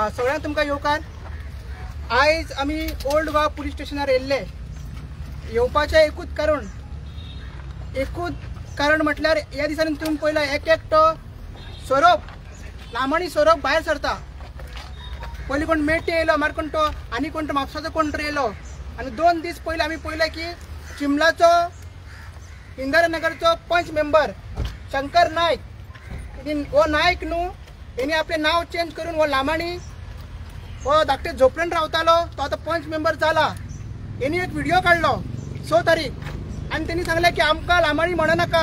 सगळ्यांक तुमकां येवकार. आयज आमी ओल्ड गोवा पुलीस स्टेशनार येयल्ले. येवपाचें एकूच कारण म्हटल्यार ह्या दिसांनी तुमी पळयला एक एकटो सोरोप, लामाणी सोरोप भायर सरता. पयलीं कोण मेटे येयलो, मागीर कोण तो आनी कोण तो म्हापसाचो कोण तर येयलो. आनी 2 दीस पयलीं आमी पळयलें की चिमलाचो इंदिरानगरचो पंच मेंबर शंकर नायक, हो नायक न्हू, हेणी आपलें नांव चेंज करून हो लामाणी हो धाकटे झोपडेन रावतालो, तो आतां पंच मेंबर जाला. हेणी एक व्हिडिओ काडलो 6 तारीख आनी तेणी सांगलें की आमकां लामाणी म्हणो नाका,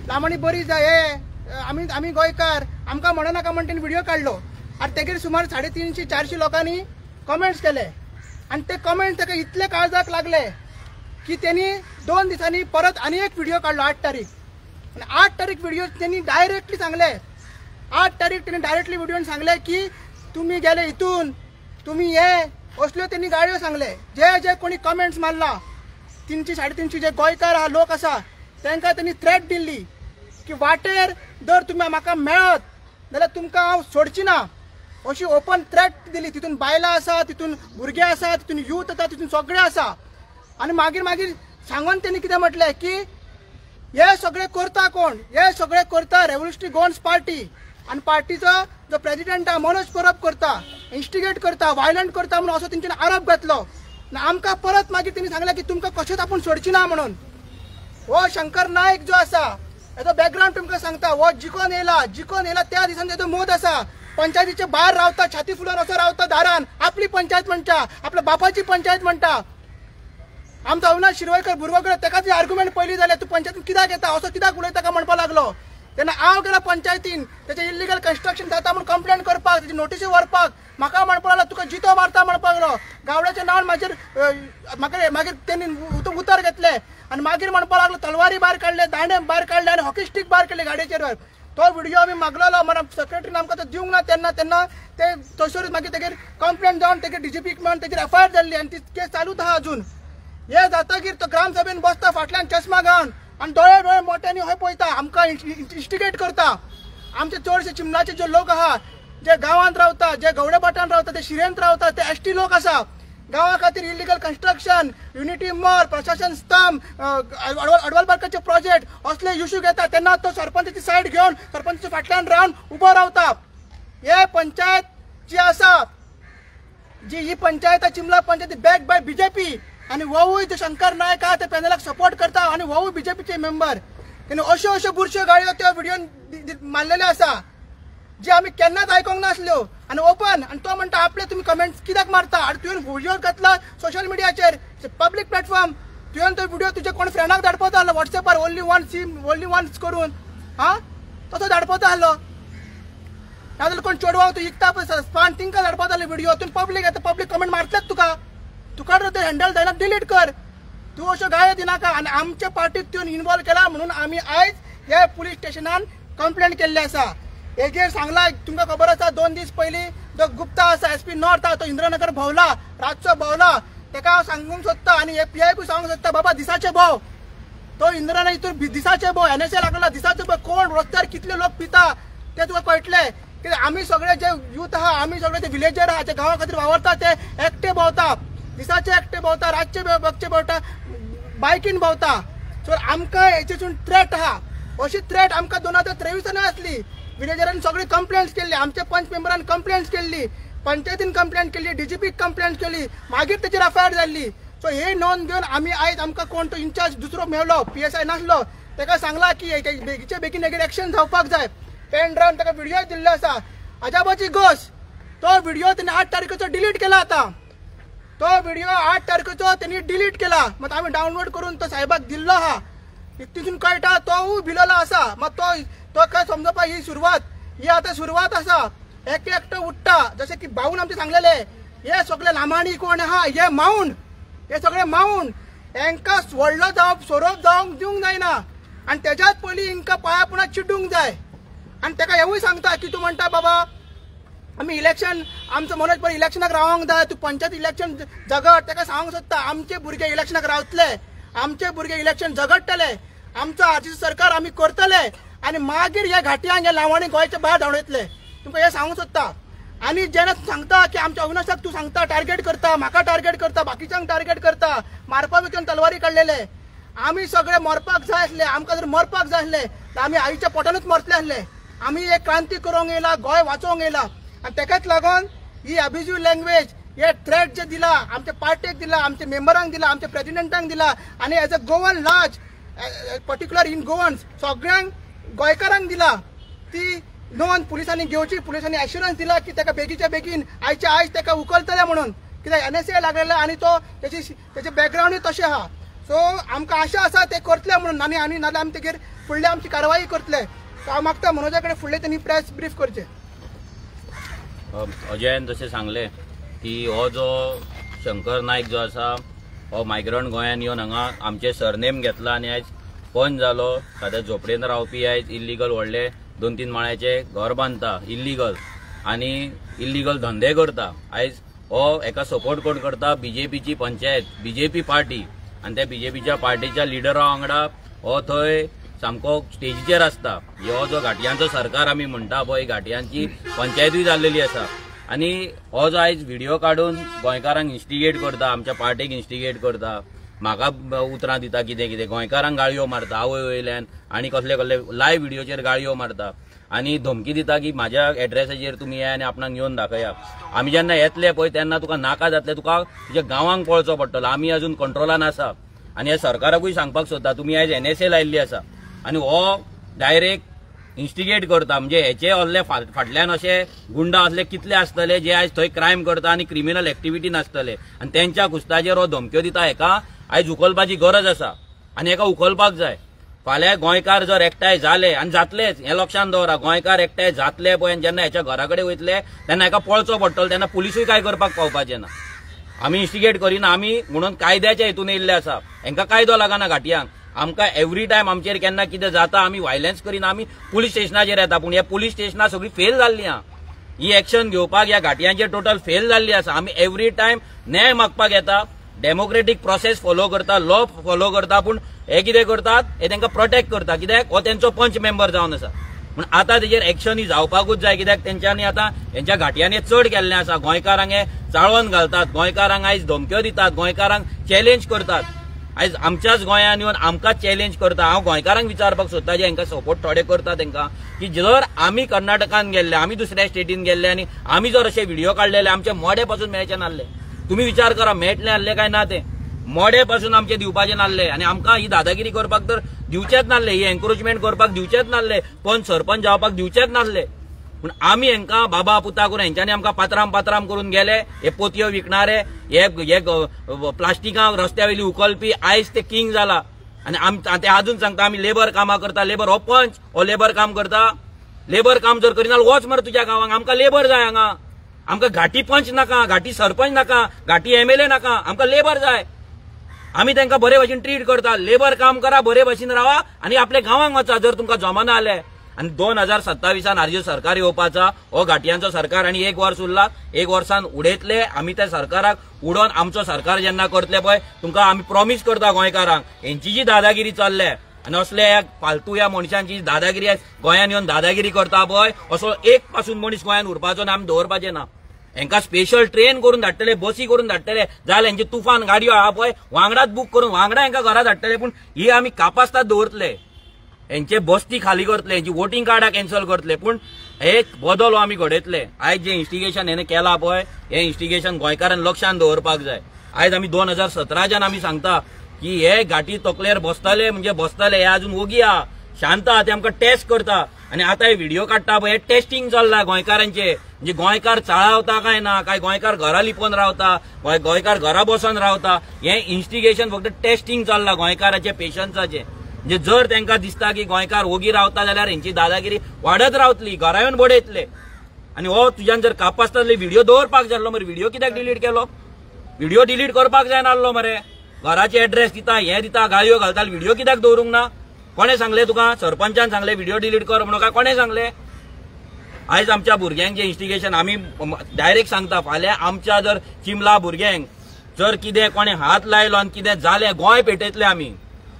लामाणी बरी जाय, हे आमी गोंयकार, आमकां म्हणो नाका म्हण तेणी व्हिडिओ काडलो. आनी तेगेर सुमार 350-400 लोकांनी कमेंट्स केले आनी ते कमेंट्स ताका इतले काळजाक लागले की तेणी 2 दिसांनी परत आनी एक व्हिडिओ काडलो 8 तारीख. आनी 8 तारीख व्हिडिओ तेणी डायरेक्टली सांगले, 8 तारीख तेणी डायरेक्टली व्हिडिओन सांगले की तुमी गेले हितून, तुमी हे असल्यो तेणी गाळयो सांगले. जे जे कोणी कमेंट्स मारला 300-350 जे गोंयकार आहा लोक आसा तांकां तेणी थ्रेट दिल्ली की वाटेर जर तुमी म्हाका मेळत जाल्यार तुमकां हांव सोडची ना, अशी ओपन थ्रेट दिली. तितून बायलां आसा, तितून भुरगे आसा, तितून यूथ आसा, तितून सगळे आसा. आनी मागीर मागीर सांगून तेणी कितें म्हटलें की हे सगळे करता कोण, हे सगळे करता रेव्होल्युशनरी गोवन्स पार्टी आनी पार्टीचो जो प्रेजिडेंट आहा मनोज परब करता, इन्स्टिगेट करता, वायलंट करता म्हणून असो तेंच्यानी आरोप घातलो. आनी आमकां परत मागीर तेणी सांगलें की तुमकां कशेंच आपूण सोडची ना म्हणून. हो शंकर नायक जो आसा हेजो बॅकग्रावंड तुमकां सांगता, हो जिकोन येयला, जिकोन येयला त्या दिसान तेजो मोद आसा. पंचायतीचे भायर रावता, छाती फुलोवन असो रावता दारान, आपली पंचायत म्हणटा, आपल्या बापाची पंचायत म्हणटा. आमचो अविनाश शिरवयकर भुरगो तेकाच आर्ग्युमेंट पयली जाल्यार तूं पंचायतीन कित्याक येता, असो कित्याक उलयता काय म्हणपाक लागलो. तेन्ना हांव गेलो पंचायतीन तेजें इल्लिगल कन्स्ट्रक्शन जाता म्हूण कंप्लेन करपाक, तेजी नोटिसी व्हरपाक. म्हाका म्हणपाक लागलो तुका जितो मारता म्हणपाक लागलो. गावड्याचें नांव म्हाजेर म्हाका मागीर तेणी उतर घेतलें आनी मागीर म्हणपाक लागलो तलवारी भायर काडले, दांडे भायर काडले आनी हॉकी स्टीक भायर काडले गाडयेचेर. तो व्हिडिओ आमी मागलेलो, मागीर सेक्रेटरीन आमकां तो दिवंक ना. तेन्ना तेन्ना ते थंयसरूच मागीर तेगेर कंप्लेन जावन तेगेर डीजीपीक मेळून तेजेर एफआयआर जाल्ली आनी ती केस चालूच आहा अजून. हे जातकीर तो ग्रामसभेन बसता फाटल्यान चश्मा घालून आनी दोळे दोळे मोठ्यांनी हय पळयता, आमकां इन्स्टिगेट करता. आमचे चडशे चिमलाचे जे लोक आहा, जे गांवांत रावता, जे गवडेभाटान रावता, ते शिरेंत रावता, ते एसटी लोक आसा. गांवा खातीर इलिगल कन्स्ट्रक्शन, युनिटी मॉल, प्रशासन स्तंभ, अडवाल पार्काचे प्रोजेक्ट असले इश्यू घेता तेन्ना तो सरपंचाची सायड घेवन सरपंचाच्या फाटल्यान रावन उबो रावता. हे पंचायत जी आसा, जी ही पंचायत चिमला पंचायत बॅक बाय बीजेपी आनी होवूय जो शंकर नायक आहा ते पॅनलाक सपोर्ट करता आनी होवूय बीजेपीचे मेंबर. तेणी अश्यो अश्यो बुरश्यो गाळयो त्या व्हिडियोन मारलेल्यो आसा जे आमी केन्नाच आयकोंक नासल्यो आनी ओपन. आनी तो म्हणटा आपले तुमी कमेंट्स कित्याक मारता, आनी तुवें व्हिडिओ घातला सोशल मिडियाचेर, पब्लीक प्लॅटफॉर्म, तुवें तो व्हिडिओ तुजे कोण फ्रेंडाक धाडपाचो आहलो वॉट्सएपार, only one sim only one करून हा तसो धाडपाचो आहलो. नाजाल्यार कोण चेडवांक तूं इकता पळय स्पान तिंकां धाडपाचो आहलो व्हिडिओ. तूं पब्लीक येता, पब्लीक कमेंट मारतलेच तुका, तुका जर ते हँडल जायना डिलीट कर, तूं अश्यो गाळयो दिनाका. आनी आमच्या पार्टीक तुवें इनवॉल्व केला म्हणून आमी आयज ह्या पुलीस स्टेशनान कंप्लेन केल्ली आसा. हेजेर सांगला तुमकां खबर आसा, 2 दीस पयलीं जो गुप्ता आसा एसपी नॉर्थ आहा तो इंदिरानगर भोंवला, रातचो भोंवला. तेका हांव सांगूंक सोदता आनी हे पीआयकूय सांगूंक सोदता, बाबा दिसाचे भोंव, तो इंदिरानगर हितून दिसाचे भोंव, एनएसए लागला दिसाचे भोंव, कोण रस्त्यार कितले लोक पिता ते तुका कळटलें. कित्याक आमी सगळे जे यूथ आहा, आमी सगळे जे विलेजर आहा, जे गांवा खातीर वावरता ते एकटे भोंवता, दिसाचे एकटे भोंवता, रातचे बगचे भोंवता, बायकीन भोंवता. सो आमकां हेचेसून थ्रेट आहा. अशी थ्रेट आमकां 2023 आसली. विलेजरान सगळी कंप्लेंट्स केल्ली, आमच्या पंच मेंबरान कंप्लेंट्स केल्ली, पंचायतीन कंप्लेंट केल्ली, डीजीपीक कंप्लेंट केली, मागीर तेचेर एफआयआर जाल्ली. सो हे नोंद घेवन आमी आयज आमकां कोण तो इन्चार्ज दुसरो मेवलो, पीएसआय नासलो, तेका सांगला की बेगीचे बेगीन हेगेर एक्शन जावपाक जाय. पेन ड्रायव्ह ताका व्हिडिओ दिल्लो आसा. अजाबाची गोश्ट, तो व्हिडिओ तेणी 8 तारखेचो डिलीट केला. आतां तो व्हिडिओ 8 तारखेचो तेणी डिलीट केला, मात आमी डावनलोड करून तो साहेबाक दिल्लो आहा. तितून कळटा तोवूय भिलोलो आसा. मात तो काय समजपा ही सुरवात, ही आतां सुरवात आसा. एक एकटो उठ्ठा, जशें की भाऊन आमचे सांगलेले, हे सगळे लामाणी कोण आहा, हे माऊंड, हे सगळे माऊंड, हेंकां व्हडलो जावप सोरोप जावंक दिवंक जायना. आनी तेज्याच पयलीं हिंकां पांया पुणा चिड्डूंक जाय. आनी तेका हेवूय सांगता की तूं म्हणटा बाबा आमी इलेक्शन, आमचो मनोज परब इलेक्शनाक रावंक जाय, तूं पंचायत इलेक्शन झगड. तेका सांगूंक सोदता आमचे भुरगे इलेक्शनाक रावतले, आमचे भुरगे इलेक्शन झगडटले, आमचो आरजीसी सरकार आमी करतले आनी मागीर ह्या घाटयांक ह्या लावांनी गोंयच्या भायर धांवडयतले. तुमकां हें सांगूंक सोदता. आनी जेन्ना सांगता की आमच्या अविनाशाक तूं सांगता टार्गेट करता, म्हाका टार्गेट करता, बाकीच्यांक टार्गेट करता, मारपा भितर तलवारी काडलेले. आमी सगळे मरपाक जाय आसले, आमकां जर मरपाक जाय आसले तर आमी आईच्या पोटानूच मरतले आसले. आमी एक क्रांती करूंक येयला, गोंय वाचोवंक येयला. आनी तेकाच लागून ही अब्युजीव लँग्वेज, हे थ्रेट जे दिला आमच्या पार्टेक दिला, आमच्या मेंबरांक दिला, आमच्या प्रेजिडेंटांक दिला, आनी as a Goan large particular in Goans सगळ्यांक गोंयकारांक दिला, ती नोंद पुलिसांनी घेवची. पुलिसांनी एश्युरन्स दिला की ताका बेगीच्या बेगीन आयच्या आयज ताका उखलतले म्हणून, कित्याक NSA लागलेले आनी तो तेचे बॅकग्रावंडूय तशें आहा. सो आमकां आशा आसा ते करतले म्हणून, आनी आनी नाजाल्यार आमी तेगेर फुडले आमची कारवाई करतले. सो हांव मागता मनोजा कडेन फुडले तेणी प्रेस ब्रीफ करचे. अजयन जशें सांगलें की हो जो शंकर नायक जो आसा हो मायग्रंट गोंयान येवन हांगा आमचे सरनेम घेतला आनी आयज पंच जालो. साद्या झोपडेन रावपी आयज इल्लिगल व्हडले 2-3 माळ्याचे घर बांदता इल्लिगल आनी इल्लिगल धंदे करता. आयज हो एका सपोर्ट कोण करता? बीजेपीची पंचायत, बीजेपी पार्टी. आनी त्या बीजेपीच्या पार्टीच्या लिडरा वांगडा हो थंय सामको स्टेजीचेर आसता. हो जो घाटयांचो सरकार आमी म्हणटा पळय, घाटयांची पंचायतूय जाल्लेली आसा. आनी हो जो आयज व्हिडिओ काडून गोंयकारांक इन्स्टिगेट करता, आमच्या पार्टीक इन्स्टिगेट करता, म्हाका उतरां दिता कितें कितें, गोंयकारांक गाळयो मारता आवय वयल्यान आनी कसले कसले लायव्ह व्हिडिओचेर गाळयो मारता आनी धमकी दिता की म्हाज्या एड्रेसाचेर तुमी येया आनी आपणाक येवन दाखया. आमी जेन्ना येतले पळय तेन्ना तुका नाका जातले, तुका तुज्या गांवांक पळोवचो पडटलो. आमी अजून कंट्रोलान आसा. आनी हे सरकाराकूय सांगपाक सोदता, तुमी आयज NSA लायिल्ली आसा आनी हो डायरेक्ट इन्स्टिगेट करता. म्हणजे हेचे असले फाटल्यान अशे गुंडा असले कितले आसतले जे आयज थंय क्रायम करता आनी क्रिमिनल एक्टिविटीन आसतले आनी तेंच्या कुस्ताचेर हो धमक्यो दिता. हेका आयज उखलपाची गरज आसा आनी हेका उखलपाक जाय. फाल्यां गोंयकार जर एकठांय जाले, आनी जातलेच हें लक्षांत दवरा, गोंयकार एकठांय जातले पळय आनी जेन्ना हेच्या घरा कडेन वयतले तेन्ना हेका पळचो पडटलो, तेन्ना पुलिसूय कांय करपाक पावपाचें ना. आमी इन्स्टिगेट करिना, आमी म्हणून कायद्याच्या हेतून येयल्ले आसा. हेंकां कायदो लागना घाटयांक. आमकां एवरी टायम आमचेर केन्ना कितें जाता आमी व्हायलन्स करिना, आमी पुलीस स्टेशनाचेर येता. पूण ह्या पुलीस स्टेशनां सगळीं फेल जाल्लीं आहा. ही एक्शन घेवपाक ह्या घाटयांचेर टोटल फेल जाल्ली आसा. आमी एवरी टायम न्याय मागपाक येता, डेमोक्रेटीक प्रोसेस फॉलो करता, लॉ फॉलो करता, पूण हे कितें करतात, हे तांकां प्रोटेक्ट करता. कित्याक हो तेंचो पंच मेंबर जावन आसा. पूण आतां तेजेर एक्शन ही जावपाकूच जाय. कित्याक तेंच्यांनी आतां हेंच्या घाटयांनी चड केल्लें आसा. गोंयकारांक हे चाळोवन घालतात, गोंयकारांक आयज धमक्यो दितात, गोंयकारांक चॅलेंज करतात. आयज आमच्याच गोंयान येवन आमकांच चॅलेंज करता. हांव गोंयकारांक विचारपाक सोदता जे हांकां सपोर्ट थोडे करता तेंकां, की जर आमी कर्नाटकान गेल्ले, आमी दुसऱ्या स्टेटीन गेल्ले आनी आमी जर अशे व्हिडिओ काडलेले, आमचे मोडे पासून मेळचे नासले. तुमी विचार करा मेळटले आहले काय ना ते, मोडे पासून आमचे दिवपाचे नासले आनी आमकां ही दादागिरी करपाक तर दिवचेच नासले, ही एन्क्रोचमेंट करपाक दिवचेच नासले, पंच सरपंच जावपाक दिवचेच नासले. पूण आमी हांकां बाबा पुता करून हेंच्यांनी आमकां पात्राम पात्राम करून गेले. हे पोतयो विकणारे, हे प्लास्टिकां रस्त्या वयली उखलपी आयज ते किंग जाला. आनी ते आजून सांगता आमी लेबर कामां करता. लेबर हो पंच हो लेबर काम करता. लेबर काम जर करिना वच मरे तुज्या गांवांक. आमकां लेबर जाय हांगा. आमकां घाटी पंच नाका, घाटी सरपंच नाका, घाटी MLA नाका, आमकां लेबर जाय. आमी तांकां बरे भाशेन ट्रीट करता. लेबर काम करा, बरे भाशेन रावा आनी आपल्या गांवांक वचा जर तुमकां जमाना आले. आनी 2027 आरजी सरकार येवपाचा, हो घाटयांचो सरकार. आनी एक वर्स उरला, एक वर्सान उडयतले आमी त्या सरकाराक. उडोवन आमचो सरकार जेन्ना करतले पळय, तुमकां आमी प्रॉमीस करता गोंयकारांक, हेंची जी दादागिरी चल्ल्या आनी असले ह्या फालतू ह्या मनशांची दादागिरी गोंयान येवन दादागिरी करता पळय, असो एक पासून मनीस गोंयान उरपाचो ना, आमी दवरपाचें ना. हेंकां स्पेशल ट्रेन करून धाडटले, बसी करून धाडटले, जाल्यार हेंचे तुफान गाडयो आहा पळय वांगडाच बूक करून वांगडा हेंकां घरा धाडटले. पूण ही आमी कापास्तात दवरतले, हेंचे बस्ती खाली करतले, हेंची वोटींग कार्डां कॅन्सल करतले. पूण एक बदल हो आमी घडयतले. आयज जें इन्स्टिगेशन हेणें केलां पळय, हें इन्स्टिगेशन गोंयकारान लक्षांत दवरपाक जाय. आयज आमी 2017च्यान आमी सांगता की हे घाटी तकलेर बसतले म्हणजे बसतले. हे अजून ओगी आहा, शांत आहा, ते आमकां टेस्ट करता. आनी आतां हे व्हिडिओ काडटा पळय, हे टेस्टिंग चल्लां गोंयकारांचे. म्हणजे गोंयकार चाळावता काय ना, काय गोंयकार घरा लिपोवन रावता, गोंयकार घरा बसोन रावता, हें इन्स्टिगेशन फक्त टेस्टिंग चल्लां गोंयकाराचें, पेशन्साचें. म्हणजे जर तांकां दिसता की गोंयकार ओगी रावता जाल्यार हेंची दादागिरी वाडत रावतली, घरा येवन बडयतले. आनी हो तुज्यान जर कापासतले व्हिडिओ दवरपाक जाय आसलो मरे, व्हिडिओ कित्याक डिलीट केलो? व्हिडिओ डिलीट करपाक जायना आसलो मरे. घराचे एड्रेस दिता, हें दिता, गाळयो घालता, व्हिडिओ कित्याक दवरूंक ना? कोणें सांगलें तुका? सरपंचान सांगलें व्हिडिओ डिलीट कर म्हणून काय कोणें सांगलें? आयज आमच्या भुरग्यांक जें इन्स्टिगेशन आमी डायरेक्ट सांगता, फाल्यां आमच्या जर चिमला भुरग्यांक जर कितें कोणें हात लायलो आनी कितें जालें, गोंय पेटयतले आमी.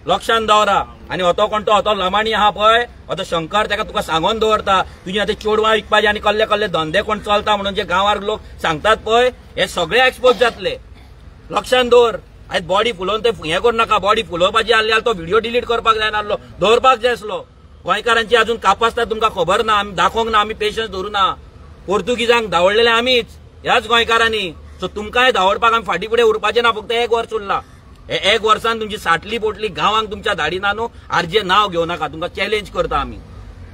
लक्षान दवरा. आनी होतो कोण तो होतो लमाणी आहा पळय, होतो शंकर, ताका तुका सांगोन दवरता तुजी आतां चेडवां विकपाचे आनी कसले कसले धंदे कोण चलता म्हणून जे गांवार लोक सांगतात पळय, हे सगळे एक्सपोज जातले. लक्षान दवर. आयज बॉडी फुलोवन ते हें करूं नाका. बॉडी फुलोवपाची आसली जाल्यार तो व्हिडिओ डिलीट करपाक जायना आसलो, दवरपाक जाय आसलो. गोंयकारांची अजून कापासता तुमकां खबर ना, आमी दाखोवंक ना, आमी पेशन्स धरूं ना. पोर्तुगीजांक धांवडलेले आमीच, ह्याच गोंयकारांनी. सो तुमकांय धांवडपाक आमी फाटीं फुडें उरपाचें ना. फक्त एक वर्स उरला, हे एक वर्सान तुमची साटली पोटली गांवांक तुमच्या धाडिना न्हू. आरजे नांव घेवं नाका, तुमकां चॅलेंज करता आमी.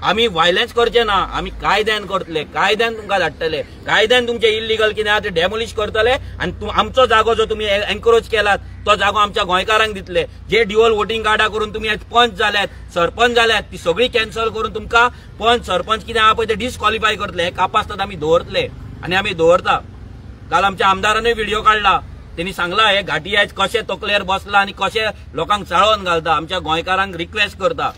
आमी व्हायलन्स करचे ना, आमी कायद्यान करतले, कायद्यान तुमकां धाडटले, कायद्यान तुमचे इल्लिगल कितें आहा ते डेमोलिश करतले. आनी आमचो जागो जो तुमी एनक्रोच केलात तो जागो आमच्या गोंयकारांक दितले. जे ड्युअल वोटिंग कार्डां करून तुमी आयज पंच जाल्यात, सरपंच जाल्यात, ती सगळी कॅन्सल करून तुमकां पंच सरपंच कितें आहा पळय ते डिस्क्वॉलिफाय करतले. हे कापासतात आमी दवरतले आनी आमी दवरता. काल आमच्या आमदारानूय व्हिडिओ काडला, तेणी सांगला हे घाटी आयज कशे तकलेर बसला आनी कशे लोकांक चाळोवन घालता. आमच्या गोंयकारांक रिक्वेस्ट करता,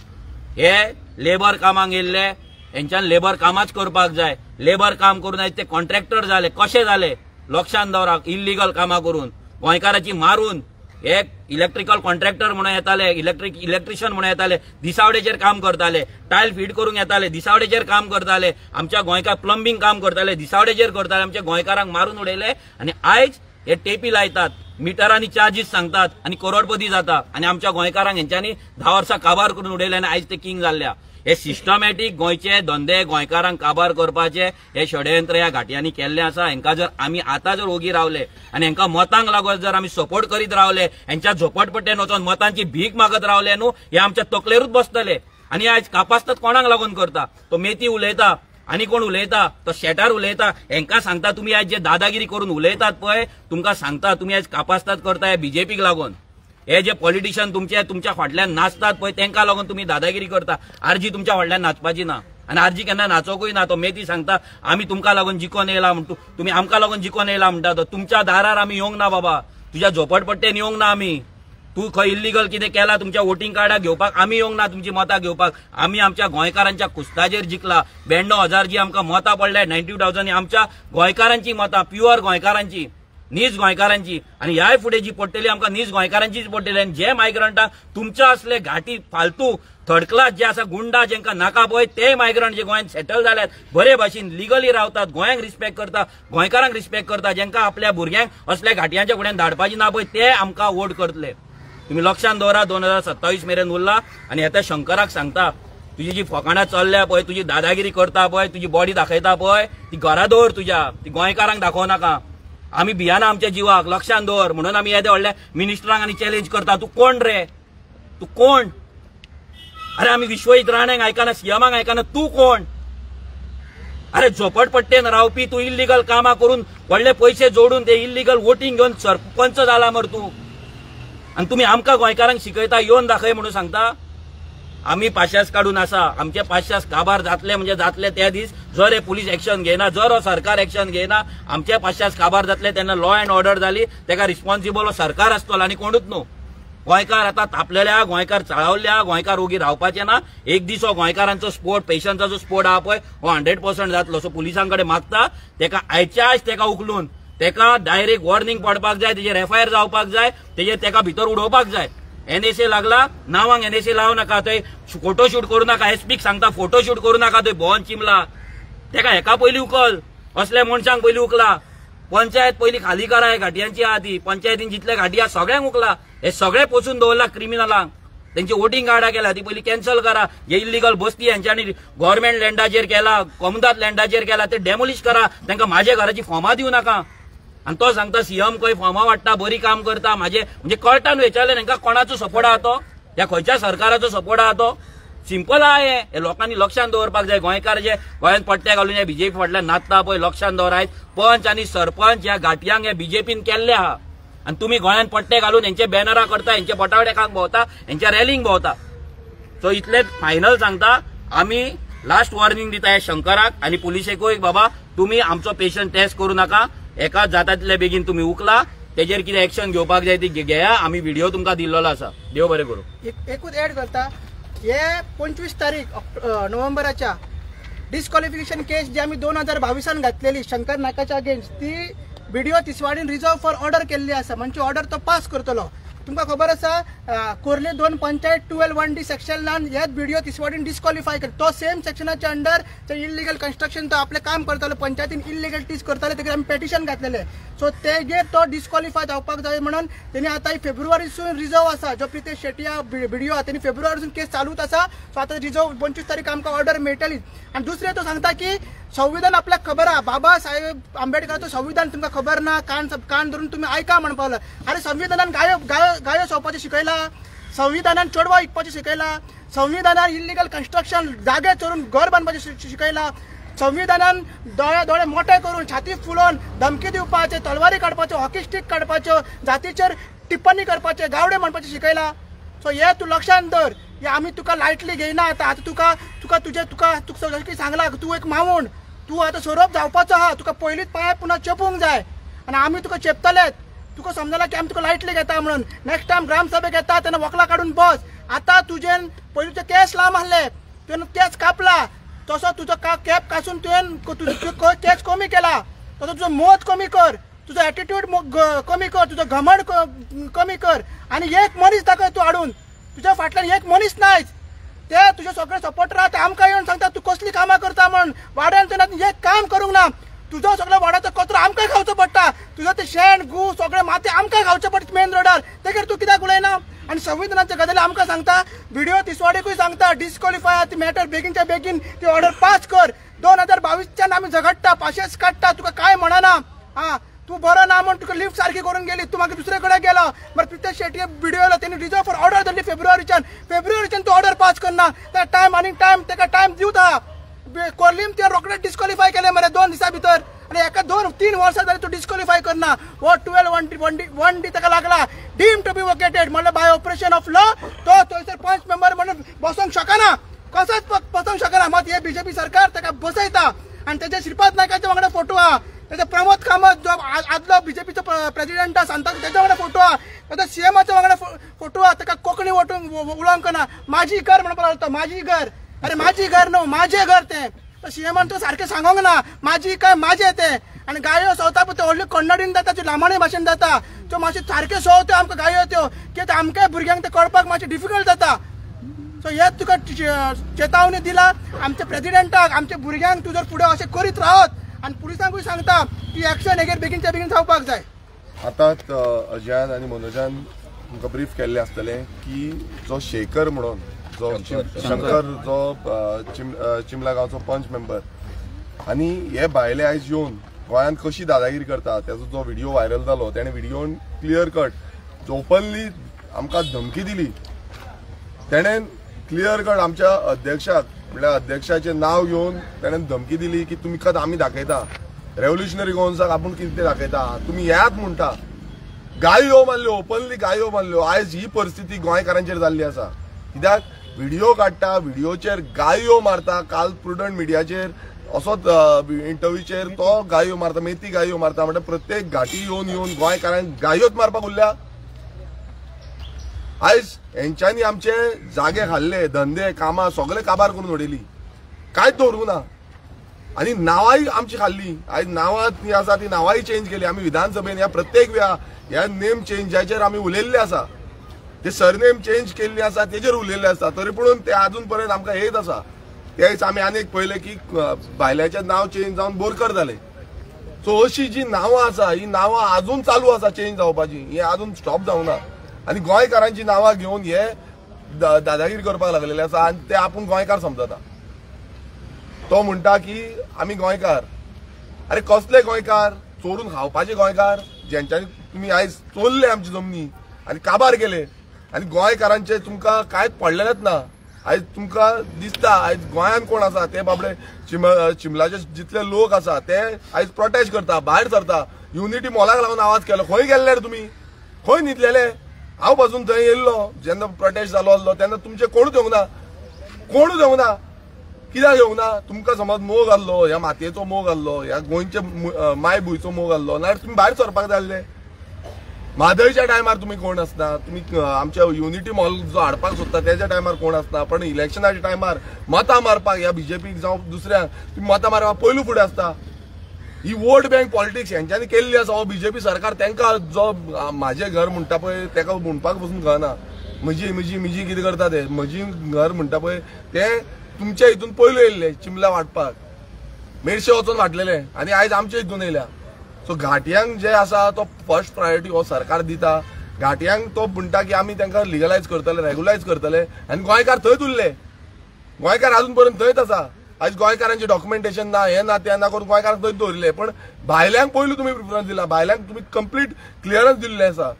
हे लेबर कामाक येयल्ले हेंच्यान लेबर कामाच करपाक जाय. लेबर काम करून आयज ते कॉन्ट्रॅक्टर जाले, कशे जाले लक्षान दवरा. इल्लिगल कामां करून गोंयकाराची मारून हे इलेक्ट्रिकल कॉन्ट्रॅक्टर म्हणून येताले, इलेक्ट्रिशियन म्हणून येताले, दिसावडेचेर काम करताले, टायल फीट करूंक येताले, दिसावडेचेर काम करताले. आमच्या गोंयकार प्लंबींग काम करताले, दिसावडेचेर करताले. आमच्या गोंयकारांक मारून उडयले आनी आयज हे टेपी लायतात, मिटरांनी चार्जीस सांगतात आनी करोडपती जाता. आनी आमच्या गोंयकारांक हेंच्यांनी 10 वर्सां काबार करून उडयले आनी आयज ते किंग जाल्ल्या. हे सिस्टमॅटीक गोंयचे धंदे गोंयकारांक काबार करपाचे हे षडयंत्र ह्या घाटयांनी केल्लें आसा. हेंकां जर आमी आतां जर ओगी रावले आनी हेंकां मतांक लागून जर आमी सपोर्ट करीत रावले, हेंच्या झोपडपट्ट्यान वचोन मतांची भीक मागत रावले न्हू, हे आमच्या तकलेरूच बसतले. आनी आयज कापासतात कोणाक लागून करता, तो मेथी उलयता आनी कोण उलयता, तो शेटार उलयता. हेंकां सांगता तुमी आयज जे दादागिरी करून उलयतात पळय, तुमकां सांगता तुमी आयज कापासतात करता हे बीजेपीक लागून. हे जे पॉलिटिशियन तुमचे तुमच्या फाटल्यान नाचतात पळय तेंकां लागून तुमी दादागिरी करता. आरजी तुमच्या फाटल्यान नाचपाची ना आनी आरजी केन्ना नाचोकूय ना. तो मेथी सांगता आमी तुमकां लागून जिकोन येयला म्हणटा, तुमी आमकां लागून जिकोन येयला म्हणटा. तो तुमच्या दारार आमी येवंक ना बाबा, तुज्या झोपडपट्टेन येवंक ना आमी. तूं खंय इल्लिगल कितें केलां तुमच्या वोटिंग कार्डां घेवपाक आमी येवंक ना, तुमची मतां घेवपाक. आमी आमच्या गोंयकारांच्या कुस्ताचेर जिखला. 92,000 जी आमकां मतां पडल्या, 92,000 आमच्या गोंयकारांची मतां, प्युअर गोंयकारांची, नीज गोंयकारांची. आनी ह्याय फुडें जी पडटली आमकां नीज गोंयकारांचीच पडटली. आनी जे मायग्रंटांक तुमच्या असले घाटी फालतू थर्ड क्लास जे आसा गुंडा जेंकां नाका पळय ते मायग्रंट जे गोंयांत सेटल जाल्यात, बरे भाशेन लिगली रावतात, गोंयांक रिस्पेक्ट करता, गोंयकारांक रिस्पेक्ट करता, जेंकां आपल्या भुरग्यांक असल्या घाटयांच्या फुड्यान धाडपाची ना पळय ते आमकां वोट करतले. तुमी लक्षान दवरा, 2027 मेरेन उरला. आनी आतां शंकराक सांगता, तुजी जी फकाणां चल्ल्या पळय, तुजी दादागिरी करता पळय, तुजी बॉडी दाखयता पळय, ती घरा दवर तुज्या, ती गोंयकारांक दाखोवं नाका. आमी भियाना आमच्या जिवाक, लक्षान दवर. म्हणून आमी येदे व्हडल्या मिनिस्टरांक आनी चॅलेंज करता, तूं कोण रे, तूं कोण? अरे आमी विश्वजीत राणेंक आयकना, सीएमाक आयकना, तूं कोण? अरे झोपडपट्टेन रावपी तूं इल्लिगल कामां करून व्हडले पयशे जोडून ते इल्लिगल वोटींग घेवन सरपंच जाला मरे तूं. आनी तुमी आमकां गोंयकारांक शिकयता, येवन दाखय म्हणून सांगता. आमी पाशास काडून आसा, आमचे पाशास काबार जातले म्हणजे जातले त्या दीस. जर हे पुलीस एक्शन घेयना, जर हो सरकार एक्शन घेयना, आमचे पाशास काबार जातले. तेन्ना लॉ अँड ऑर्डर जाली तेका रिस्पॉन्सिबल हो सरकार आसतलो आनी कोणूच न्हू. गोंयकार आतां तापलेल्या, गोंयकार चाळवल्या, गोंयकार ओगी रावपाचे ना. एक दीस हो गोंयकारांचो स्पोर्ट, पेशंटाचो जो स्पोर्ट आहा पळय हो 100% जातलो. सो पुलिसां कडेन मागता तेका आयच्या आयज तेका उखलून तेका डायरेक्ट वॉर्निंग पडपाक जाय, तेजेर एफआयआर जावपाक जाय, तेजेर तेका भितर उडोवपाक जाय. एनएसए लागला नावांक एनएसए लावं नाका, थंय फोटोशूट करूं नाका. एसपीक सांगता फोटोशूट करूं नाका, थंय भोवन चिमला तेका हेका पयलीं उखल, असल्या मनशांक पयलीं उखला. पंचायत पयलीं खाली करा, हे घाटयांची आहा ती पंचायतीन जितले घाटी आहा सगळ्यांक उखला. हे सगळे पोसून दवरला क्रिमिनलांक, तेंची वोटिंग कार्डां केला ती पयलीं कॅन्सल करा. जे इल्लिगल बस्ती हेंच्यांनी गव्हर्मेंट लँडाचेर केला, कोमुदाद लँडाचेर केला ते डेमोलिश करा. तांकां म्हाजे घराची फॉर्मां दिवं नाका. आनी तो सांगता सीएम खंय फॉर्मां वाडटा, बरी काम करता. म्हाजे म्हणजे कळटा न्हू हेच्यावयल्यान हेंकां कोणाचो सपोर्ट आहा तो, ह्या खंयच्या सरकाराचो सपोर्ट आहा तो. सिंपल आहा हें, लोकांनी लक्षान दवरपाक जाय. गोंयकार जे गोंयांत पट्टे घालून हे बीजेपी फाटल्यान नाचता पळय, लक्षान दवरायत. पंच आनी सरपंच ह्या घाटयांक हे बीजेपीन केल्ले आहा. आनी तुमी गोंयांत पट्टे घालून हेंचे बॅनरां करता, हेंचे बटावडे खांक भोंवता, हेंच्या रॅलींक भोंवता. सो इतलें फायनल सांगता, आमी लास्ट वॉर्निंग दिता ह्या शंकराक आनी पुलिसेकूय, बाबा तुमी आमचो पेशंट टेस्ट करूं नाका, एका जाता तितले बेगीन तुमी उखला, तेजेर कितें एक्शन घेवपाक जाय ती घेया. आमी व्हिडिओ तुमकां दिल्लो आसा. देव बरें करूं. एकूच एड करता, हे 25 तारीख नोव्हेंबराच्या डिस्क्वॉलिफिकेशन केस जी आमी 2022 घातलेली शंकर नायकाच्या अगेन्स्ट, ती व्हिडिओ तिसवाडीन रिजर्व फॉर ऑर्डर केल्ली आसा. म्हणजे ऑर्डर तो पास करतलो. तुमकां खबर आसा कोर्ले 2 पंचायत 12(1)(d) सेक्शनान ह्याच बीडीओ तिसवाडीन डिस्क्वॉलिफाय केले. तो सेम सेक्शनाच्या अंडर ते इल्लिगल कन्स्ट्रक्शन तो आपलें काम करतालो, पंचायतीन इल्लिगलिटीज करताले, तेगेर आमी पेटिशन घातलेलें. सो तेगेर तो डिस्क्वॉलिफाय जावपाक जाय म्हणून तेणी आतां फेब्रुवारीसून रिजर्व आसा, जो प्रितेश शेट्टी बीडीओ आसा तेणी फेब्रुवारीसून केस चालूच आसा. सो आतां रिजर्व 25 तारीख आमकां ऑर्डर मेळटली. आनी दुसरें तो सांगता की संविधान आपल्याक खबर आहा, बाबा साहेब आंबेडकराचो संविधान तुमकां खबर ना, कान कान धरून तुमी आयका म्हणपाक लागलो. अरे संविधानान गायो गायो गायो सोवपाचें शिकयलां, संविधानान चेडवां विकपाचें शिकयलां, संविधानान इल्लिगल कन्स्ट्रक्शन जागे चोरून घर बांदपाचें शिकयलां, संविधानान दोळे दोळे मोठे करून छाती फुलोवन धमकी दिवपाचे, तलवारी काडपाच्यो, हॉकी स्टीक काडपाच्यो, जातीचेर टिप्पणी करपाचे, गावडे म्हणपाचें शिकयलां. सो हे तूं लक्षांत दवर, हे आमी तुका लायटली घेयना. आतां आतां तुका तुका तुजें तुका तुका जशें सांगलां तूं एक मावूण, तूं आतां सोरोप जावपाचो आहा, तुका पयलींच पांय पुन्हा चेपूंक जाय आनी आमी तुका चेपतलेच. तुका समजला की आमी तुका लायटली घेता म्हणून. नेक्स्ट टायम ग्रामसभेक येता तेन्ना वकलां काडून बस. आतां तुजें पयलींचे केस लांब आसले, तुवें केस कापला, तसो तुजो कॅप कासून तुवें तुजो केस कमी केला, तसो तुजो मोद कमी कर, तुजो एटिट्यूड कमी कर, तुजो घमंड कमी कर. आनी एक मनीस दाखय तूं हाडून, तुज्या फाटल्यान एक मनीस नायच. ते तुजे सगळे सपोर्टर आहा, ते आमकां येवन सांगता तूं कसलीं कामां करता म्हण. वाड्यान तुवें एक काम करूंक ना, तुजो सगळो वाड्याचो कचरो आमकां खावचो पडटा, तुजो ते शेण गू सगळे माती आमकां खावचें पडटा मेन रोडार, तेगेर तूं कित्याक उलयना? आनी संविधानाच्या गजाली आमकां सांगता, व्हिडिओ तिसवाडीकूय सांगता डिस्क्वॉलिफाय ती मॅटर बेगीनच्या बेगीन ती ऑर्डर पास कर. 2022च्यान आमी झगडटा, पाशेस काडटा, तुका कांय म्हणना. आं तूं बरो ना म्हण तुका लिफ्ट सारकी करून गेली, तूं मागीर दुसरे कडेन गेलो. मागीर प्रितेश शेट्टी व्हिडिओ येयलो, तेणी रिजर्व फॉर ऑर्डर धरली फेब्रुवारीच्यान, फेब्रुवारीच्यान तूं ऑर्डर पास करना. त्या टायम आनी टायम तेका टायम दिवता. कोर्लीम तुवें रोखडेच डिस्क्वॉलिफाय केलें मरे 2 दिसां भितर, आनी एका 2-3 वर्सां जालीं तूं डिस्क्वॉलिफाय करना. हो 12(1)(d) ताका लागला, डीम टू बी वोकेटेड म्हणल्यार बाय ऑपरेशन ऑफ लॉ तो थंयसर पंच मेंबर म्हणून बसोंक शकना, कसोच बसोंक शकना. मात हे बीजेपी सरकार ताका बसयता. आनी तेजे श्रीपाद नायकाच्या वांगडा फोटो आहा, तेजे प्रमोद कामत जो आदलो बीजेपीचो प्रेजिडेंट आहा सांता तेच्या वांगडा फोटो आहा, तेच्या सीएमाच्या वांगडा फोटो आहा. ताका कोंकणी वटूंक उलोवंक ना, माझी घर म्हणपाक लागलो, माझी घर. अरे माझी घर न्हू, माझे घर तें. तो सीएमान तो सारकें सांगोंक ना, माझी काय माझे तें. आनी गायो सोवता पळय त्यो व्हडल्यो कन्नडीन जाता, त्यो लामाणी भाशेन जाता, त्यो मातशें सारक्यो सोव त्यो आमकां गायो त्यो, कित्याक आमकांय भुरग्यांक तें कळपाक मातशें डिफिकल्ट जाता. सो हे तुका चेतावणी दिला आमच्या प्रेजिडेंटाक, आमच्या भुरग्यांक तूं जर फुडें अशें करीत रावत आनी पुलिसांकूय सांगता की एक्शन हेगेर बेगीनच्या बेगीन जावपाक जाय. आतांच अजयान आनी मनोजान तुमकां ब्रीफ केल्लें आसतलें की जो शेखर म्हणून जो शंकर जो चिमला गांवचो पंच मेंबर आनी हे भायले आयज येवन गोंयांत कशी दादागिरी करता तेजो जो व्हिडिओ व्हायरल जालो, तेणें व्हिडिओन क्लियर कट ओपनली आमकां धमकी दिली. तेणें क्लियर कट आमच्या अध्यक्षाक म्हणल्यार अध्यक्षाचें नांव घेवन तेणें धमकी दिली की तुमकां आमी दाखयता, रेव्होल्युशनरी गोवन्साक आपूण कितें दाखयता, तुमी येयात म्हणटा. गायो मारल्यो, ओपनली गायो मारल्यो. आयज ही परिस्थिती गोंयकारांचेर जाल्ली आसा. कित्याक व्हिडिओ काडटा, व्हिडिओचेर गायो मारता. काल प्रुडंट मिडियाचेर असोच इंटरव्यूचेर तो गायो मारता, मेथी गायो मारता. म्हणल्यार प्रत्येक घाटी येवन येवन गोंयकारांक गायोच मारपाक उरल्या. आयज हेंच्यांनी आमचे जागे खाल्ले, धंदे कामां सगळे काबार करून उडयली, कांयच दवरूंक ना. आनी नांवांय आमची खाल्ली. आयज नांवां ती आसा ती नांवांय चेंज केली आमी विधानसभेन. ह्या प्रत्येक वेळा ह्या नेम चेंजाचेर आमी उलयल्ले आसा, ते सरनेम चेंज केल्ली आसा तेजेर उलयल्ले आसा, तरी पुणून ते आजून पर्यंत आमकां येत आसा. तेच आमी आनीक पळयलें की भायल्याचें नांव चेंज जावन बोरकर जालें. सो अशी जी नांवां आसा ही नांवां आजून चालू आसा चेंज जावपाची, ही आजून स्टॉप जावना. आनी गोंयकारांची नांवां घेवन हे दादागिरी करपाक लागलेले आसा आनी ते आपूण गोंयकार समजता. तो म्हणटा की आमी गोंयकार. अरे कसले गोंयकार? चोरून खावपाचे गोंयकार, जेंच्यांनी तुमी आयज चोरले आमची जमनी आनी काबार केले. आनी गोंयकारांचे तुमकां कांयच पडलेलेंच ना. आयज तुमकां दिसता आयज गोंयांत कोण आसा ते बाबडे चिमलाचे जितले लोक आसा ते आयज प्रोटेस्ट करता, भायर सरता. युनिटी मॉलाक लागून आवाज केलो. खंय गेल्ले रे तुमी? खंय न्हिदलेले? हांव पासून थंय येयल्लो जेन्ना प्रोटेस्ट जालो आसलो तेन्ना तुमचे कोणूच येवंक ना, कोणूच येवंक ना. कित्याक येवंक ना? तुमकां समज मोग आसलो, ह्या मातयेचो मोग आसलो, ह्या गोंयचे मायभुंयचो मोग आसलो, नाल्यार तुमी भायर सरपाक जाय आसले. म्हादयच्या टायमार तुमी कोण आसना, तुमी आमच्या युनिटी मॉल जो हाडपाक सोदता तेच्या टायमार कोण आसना, पण इलेक्शनाच्या टायमार मतां मारपाक ह्या बीजेपीक जावं दुसऱ्यांक तुमी मतां मारपाक पयलू फुडें आसता. ही वोट बँक पॉलिटिक्स हेंच्यांनी केल्ली आसा. हो बीजेपी सरकार तांकां जो म्हाजें घर म्हणटा पळय ताका म्हणपाक पसून कळना. म्हजी म्हजी म्हजी कितें करता ते, म्हजी घर म्हणटा पळय ते तुमच्या हितून पयलू येयल्ले चिमला वांटपाक, मेरशे वचून वांटलेले आनी आयज आमच्या हितून येयल्या. सो घाटयांक जे आसा तो फर्स्ट प्रायोरिटी हो सरकार दिता. घाटयांक तो म्हणटा की आमी तांकां लिगलायज करतले, रेगुलायज करतले आनी गोंयकार थंयच उरले. गोंयकार अजून पर्यंत थंयच आसा. आयज गोंयकारांचे डॉक्युमेंटेशन ना, हें ना, तें ना करून गोंयकारांक थंयच दवरिल्ले. पण भायल्यांक पयलू तुमी प्रिफरन्स दिला, भायल्यांक तुमी कंप्लीट क्लियरन्स दिल्लें आसा.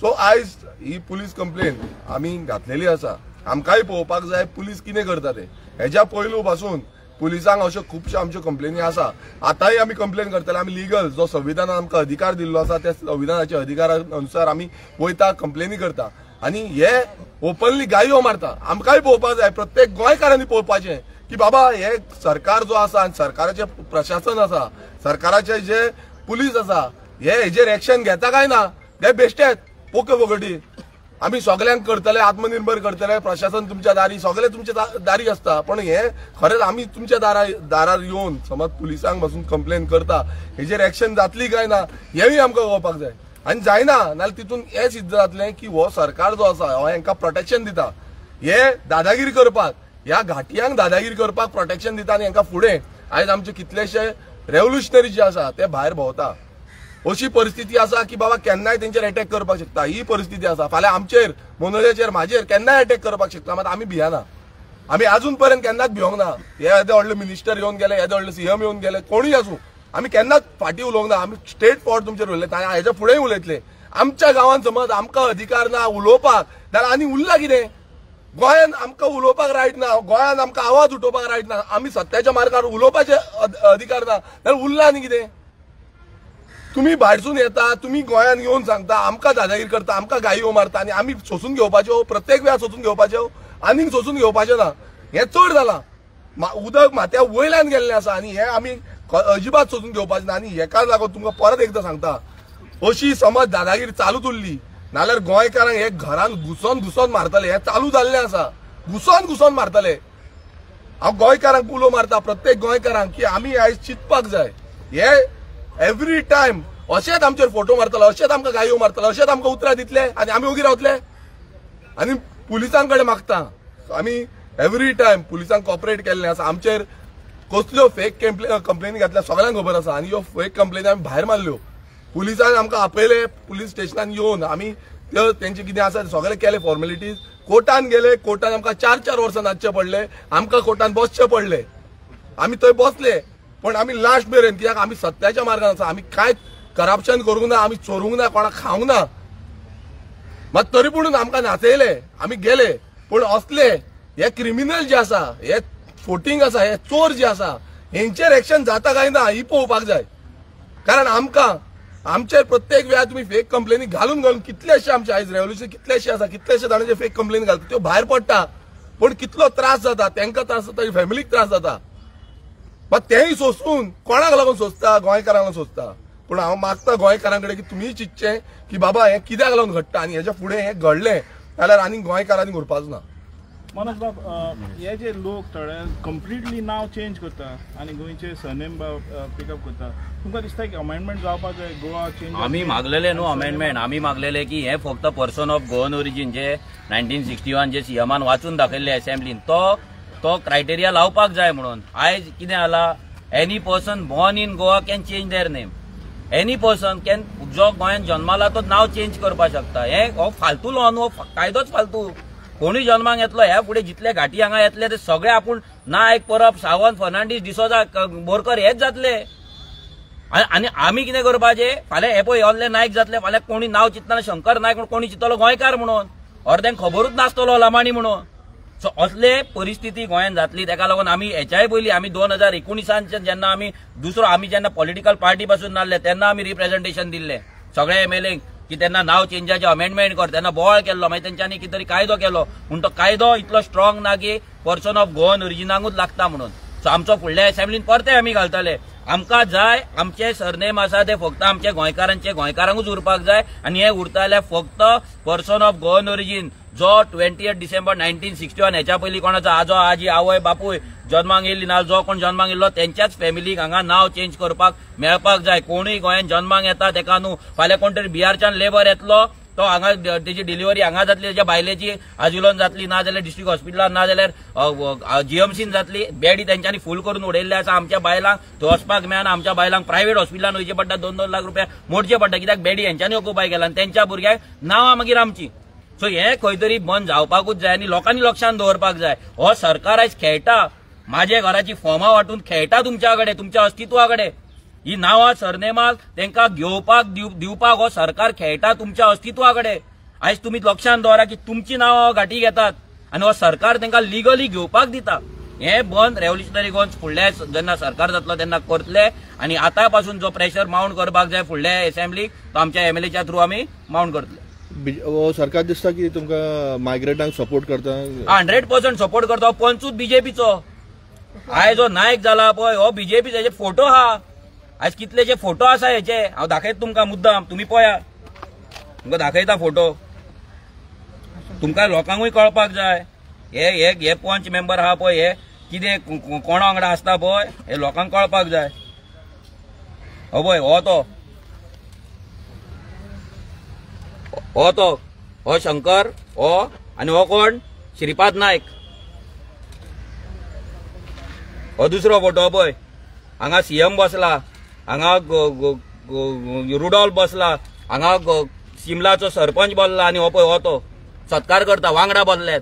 सो आयज ही पुलीस कंप्लेन आमी घातलेली आसा. आमकांय पळोवपाक जाय पुलीस कितें करता ते. हेज्या पयलू पासून पुलिसांक अश्यो खुबश्यो आमच्यो कंप्लेनी आसा. आतांय आमी कंप्लेन करतले. आमी लिगल जो संविधानान आमकां अधिकार दिल्लो आसा त्या संविधानाच्या अधिकारा अनुसार आमी वयता, कंप्लेनी करता आनी हे ओपनली गायो मारता. आमकांय पळोवपाक जाय, प्रत्येक गोंयकारांनी पळोवपाचें की बाबा हे सरकार जो आसा आनी सरकाराचें प्रशासन आसा, सरकाराचे जे पुलीस आसा, हे हेजेर एक्शन घेता काय ना हे बेश्टेच पोके फोगटी. आमी सगल्यांक करतले, आत्मनिर्भर करतले, प्रशासन तुमच्या दारी, सगळे तुमच्या दारी आसता. पण हे खरेंच आमी तुमच्या दारार येवन समज पुलिसांक बसून कंप्लेन करता, हेजेर एक्शन जातली काय ना हेंय आमकां कळपाक जाय. आनी जायना नाल्यार तितून हें सिद्ध जातलें की हो सरकार जो आसा हो हेंकां प्रोटेक्शन दिता, हे दादागिरी करपाक, ह्या घाटयांक दादागिरी करपाक प्रोटेक्शन दिता आनी हेंकां फुडें आयज आमचे कितलेशे रेव्होल्युशनरी जे आसा ते भायर भोंवता. अशी परिस्थिती आसा की बाबा केन्नाय तेंचेर अटॅक करपाक शकता. ही परिस्थिती आसा. फाल्यां आमचेर, मनोजाचेर, म्हाजेर केन्नाय अटॅक करपाक शकता. मात आमी भियना, आमी अजून पर्यंत केन्नाच भिवंक ना. हे येदे व्हडले मिनिस्टर येवन गेले, येदे व्हडले सीएम येवन गेले, कोणूय आसूं, आमी केन्नाच फाटीं उलोवंक ना. आमी स्ट्रेट फॉरवर्ड तुमचेर उलयता आनी हेच्या फुडेंय उलयतले. आमच्या गांवांत समज आमकां अधिकार ना उलोवपाक जाल्यार आनी उरला कितें? गोंयांत आमकां उलोवपाक रायट ना, गोंयांत आमकां आवाज उठोवपाक रायट ना, आमी सत्याच्या मार्गार उलोवपाचे अधिकार ना जाल्यार उरला आनी कितें? तुम्ही भायरसून येता, तुम्ही गोंयांत येवन सांगता आमकां दादागिरी करता, आमकां गायो मारता आनी आमी सोसून घेवपाच्यो, प्रत्येक वेळार सोसून घेवपाच्यो, आनीक सोसून घेवपाचें ना. हें चड जालां, उदक माथ्या वयल्यान गेल्लें आसा आनी हें आमी अजिबात सोसून घेवपाचें ना. आनी हेका लागून तुमकां परत एकदां सांगता, अशी समज दादागिरी चालूच उरली नाल्यार गोंयकारांक हे घरान घुसोन घुसोन मारतले. हें चालू जाल्लें आसा, घुसोन घुसोन मारतले. हांव गोंयकारांक उलो मारता, प्रत्येक गोंयकारांक, की आमी आयज चिंतपाक जाय. हे एवरी टायम अशेंच आमचेर फोटो मारतलो, अशेंच आमकां गायो मारतलो, अशेंच आमकां उतरां दितले आनी आमी ओगी रावतले. आनी पुलिसां कडेन मागता आमी एवरी टायम पुलिसांक कॉपरेट केल्लें आसा. आमचेर कसल्यो फेक कंप्लेनी घातल्या सगळ्यांक खबर आसा आनी ह्यो फेक कंप्लेनी आमी भायर मारल्यो. पुलिसान आमकां आपयले, पुलीस स्टेशनान येवन आमी त्यो तेंचे कितें आसा सगळें केलें फॉर्मेलिटीज. कोर्टान गेले, कोर्टान आमकां 4-4 वर्सां नाचचें पडलें, आमकां कोर्टान बसचें पडलें. आमी थंय बसले, पण आमी लास्ट मेरेन, कित्याक आमी सत्याच्या मार्गान आसा. आमी कांयच करप्शन करूंक ना, आमी चोरूंक ना, कोणाक खावंक ना, मात तरी पूण आमकां नाचयले, आमी गेले. पूण असले हे क्रिमिनल जे आसा, हे फोटींग आसा, हे चोर जे आसा, हेंचेर एक्शन जाता काय ना ही पळोवपाक जाय. कारण आमकां आमचेर प्रत्येक वेळार तुमी फेक कंप्लेनी घालून घालून कितलेशे आमचे आयज रेव्होल्युशन कितलेशे आसा, कितलेशे जाणांचे फेक कंप्लेनी घालता, त्यो भायर पडटा. पूण कितलो त्रास जाता, तांकां त्रास जाता, फॅमिलीक त्रास जाता. मात तेंय सोसून कोणाक लागून सोंसता? गोंयकारांक लागून सोंसता. पूण हांव मागता गोंयकारां कडेन की तुमीय चिंतचें की बाबा हें कित्याक लागून घडटा आनी हेच्या फुडें हें घडलें जाल्यार आनी गोंयकारांनी उरपाचो ना. मनोज बाब, हे जे लोक थोडे कंप्लिटली नांव चेंज करता आनी गोंयचे सरनेम पिकअप करता, तुमकां दिसता की अमेंडमेंट जावपाक जाय गोवा चेंज? आमी मागलेले न्हू अमेंडमेंट, आमी मागलेले की हे फक्त पर्सन ऑफ गोवन ओरिजीन जे 1961 जे सीएमान वाचून दाखयल्ले असेंब्लीन, तो क्रायटेरिया लावपाक जाय म्हणून. आयज कितें जाला, any person born in Goa can change their name, any person can, जो गोंयांत जन्माला तो नांव चेंज करपाक शकता. हे हो फालतू लॉ न्हू, हो कायदोच फालतू. कोणूय जन्माक येतलो ह्या फुडें जितले घाटी हांगा येतले ते सगळे आपूण नायक, परब, सावंत, फर्नांडीस, डिसोजा, बोरकर हेच जातले. आनी आमी कितें करपाचें? फाल्यां हे पळय असले नायक जातले, फाल्यां कोणी नांव चिंतना शंकर नायक म्हणून कोणी चिंतलो गोंयकार म्हणून, अर्द्यांक खबरूच नासतलो लमाणी म्हणून. सो असले परिस्थिती गोंयांत जातली. तेका लागून आमी हेच्याय पयलीं आमी 2019 जेन्ना आमी दुसरो आमी जेन्ना पॉलिटिकल पार्टी पासून नासले तेन्ना आमी रिप्रेझेंटेशन दिल्लें सगळे एमएलए की तेन्ना नांव चेंजाचें अमेंडमेंट कर, तेन्ना बोवाळ केल्लो. मागीर तेंच्यांनी कितें तरी कायदो केलो, पूण तो कायदो इतलो स्ट्रॉंग ना की पर्सन ऑफ गोवन ओरिजिनाकूच लागता म्हणून. सो आमचो फुडल्या असेंब्लीन परते आमी घालतले. आमकां जाय आमचे सरनेम आसा ते फक्त आमचे गोंयकारांचे, गोंयकारांकूच उरपाक जाय. आनी हे उरताले फक्त पर्सन ऑफ गोवन ओरिजीन, जो 20 डिसेंबर 1961 हेच्या पयलीं कोणाचो आजो आजी आवय बापूय जन्माक येयल्ली ना, जो कोण जन्माक येयल्लो तेंच्याच फॅमिलीक हांगा नांव चेंज करपाक मेळपाक जाय. कोणूय गोंयांत जन्माक येता तेका न्हू, फाल्यां कोण तरी बिहारच्यान लेबर येतलो तो हांगा तेजी डिलिव्हरी हांगा जातली, तेच्या बायलेची आजिलोन जातली, ना जाल्यार डिस्ट्रिक्ट हॉस्पिटलान, ना जाल्यार जीएमसीन जातली. बेडी तेंच्यांनी फूल करून उडयल्ले आसा. आमच्या बायलांक थंय वचपाक मेळना, आमच्या बायलांक प्रायव्हेट हॉस्पिटलान वयचें पडटा, 2-2 लाख रुपया मोडचे पडटा, कित्याक बेडी हेंच्यांनी ऑक्युपाय केला आनी तेंच्या भुरग्यांक नांवां मागीर आमची. सो हें खंय तरी बंद जावपाकूच जाय आनी लोकांनी लक्षांत दवरपाक जाय. हो सरकार आयज खेळटा, माझ्या घराची फॉर्मां वांटून खेळटा तुमच्या कडेन, तुमच्या अस्तित्वा कडेन. ही नांवां सरनेमां तांकां घेवपाक दिवपाक हो सरकार खेळटा तुमच्या अस्तित्वा कडेन. आयज तुमी लक्षांत दवरा की तुमची नांवां गांठी घेतात आनी हो सरकार तांकां लिगली घेवपाक दिता. हें बंद रेव्होल्युशनरी गोवन्स फुडल्या जेन्ना सरकार जातलो तेन्ना करतले आनी आतां पासून जो प्रेशर मावंट करपाक जाय फुडल्या एसेंब्लीक तो आमच्या एमएलएच्या थ्रू आमी मावंट करतले. सरकार दिसता की तुमकां मायग्रंटांक सपोर्ट करता? 100% सपोर्ट करता. पंचूच बीजेपीचो आयज जो नायक जाला पळय हो बीजेपीचो, हेजे फोटो आहा, आयज कितलेशे फोटो आसा हेचे, हांव दाखयता तुमकां मुद्दाम, तुमी पळया, तुमकां दाखयता फोटो, तुमकां लोकांकूय कळपाक जाय. हे हे हे पंच मेंबर आहा पळय, हे कितें कोणा वांगडा आसता पळय हे लोकांक कळपाक जाय. हो पळय, हो तो, हो तो, हो शंकर, हो आनी हो कोण श्रीपाद नायक. हो दुसरो फोटो पळय, हांगा सीएम बसला, हांगा रुडॉल्फ बसला, हांगा सिमलाचो सरपंच बसला आनी हो पळय हो तो सत्कार करता, वांगडा बसल्यात.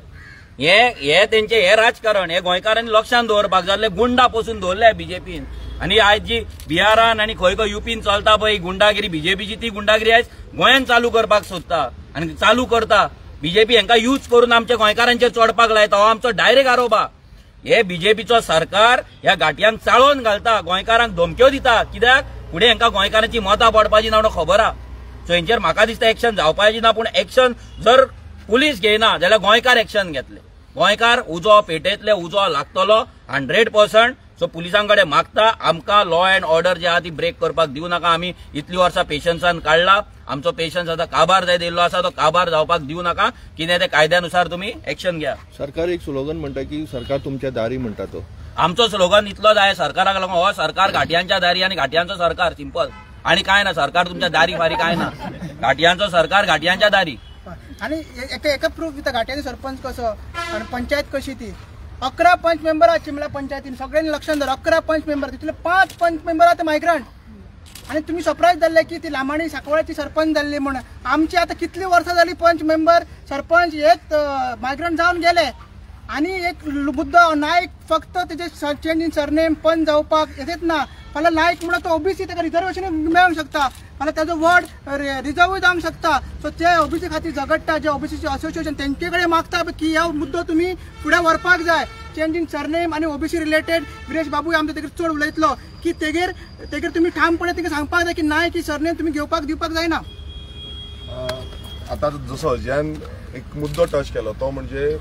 हे हे तेंचे हे राजकारण हे गोंयकारांनी लक्षांत दवरपाक जाय. गुंडा पसून दवरल्या बीजेपीन आनी आयज जी बिहारान आनी खंय खंय युपीन चलता पळय गुंडागिरी बीजेपीची, ती गुंडागिरी आयज गोंयांत चालू करपाक सोदता आनी चालू करता. बीजेपी हांकां यूज करून आमच्या गोंयकारांचेर चडपाक लायता, हो आमचो डायरेक्ट आरोप आहा. हे बीजेपीचो सरकार ह्या घाटयांक चाळोवन घालता, गोंयकारांक धमक्यो दिता, कित्याक फुडें हांकां गोंयकारांची मतां पडपाची ना म्हणून खबर आहा. सो हेंचेर म्हाका दिसता एक्शन जावपाची ना, पूण एक्शन जर पुलीस घेयना जाल्यार गोंयकार एक्शन घेतले, गोंयकार उजो पेटयतले, उजो लागतलो 100%. सो पुलिसां कडेन मागता आमकां लॉ एंड ऑर्डर जे आहा ती ब्रेक करपाक दिवं नाका. आमी इतली वर्सां पेशन्सान काडला, आमचो पेशन्स आतां काबार जायत येयल्लो आसा, तो काबार जावपाक दिवं नाका. कितें ते कायद्यानुसार तुमी एक्शन घ्या. सरकार एक स्लोगन म्हणटा की सरकार तुमच्या दारी म्हणटा, तो आमचो स्लोगन इतलो जाय सरकाराक लागून, हो सरकार घाटयांच्या दारी आनी घाटयांचो सरकार, सिंपल. आनी कांय ना, सरकार तुमच्या दारी फारी कांय ना, घाटयांचो सरकार घाटयांच्या दारी. आनी एका प्रूफ दिता घाटयांनी सरपंच कसो आनी पंचायत कशी ती. 11 पंच मेंबर आहा चिमला पंचायतीन, सगळ्यांनी लक्षात दवर, 11 पंच मेंबर, तितले 5 पंच मेंबर आहा ते मायग्रंट. आनी तुमी सरप्रायज जाल्ले की ती लामाणी सांकवाळ्याची सरपंच जाल्ली म्हूण. आमची आतां कितली वर्सां जाली पंच मेंबर सरपंच हेच मायग्रंट जावन गेले. आनी एक मुद्दो नायक फक्त तेजे चेंज इन सरनेम पंच जावपाक येतेच ना, फाल्यां नायक म्हणून तो ओबीसी ताका रिजर्वेशन मेळूंक शकता, फाल्यां ताजो वर्ड रिजर्वूय जावंक शकता. सो ते ओबीसी खातीर झगडटा, जे ओबीसीचे असोसिएशन तेंचे कडेन मागता की हो मुद्दो तुमी फुडें व्हरपाक जाय. चेंज इन सरनेम आनी ओबीसी रिलेटेड विरेश बाबूय आमचो तेगेर चड उलयतलो की तेगेर तेगेर तुमी ठामपणे तेंकां सांगपाक जाय की नायक ही सरनेम तुमी घेवपाक दिवपाक जायना. आतां जसो अजयान एक मुद्दो टच केलो तो म्हणजे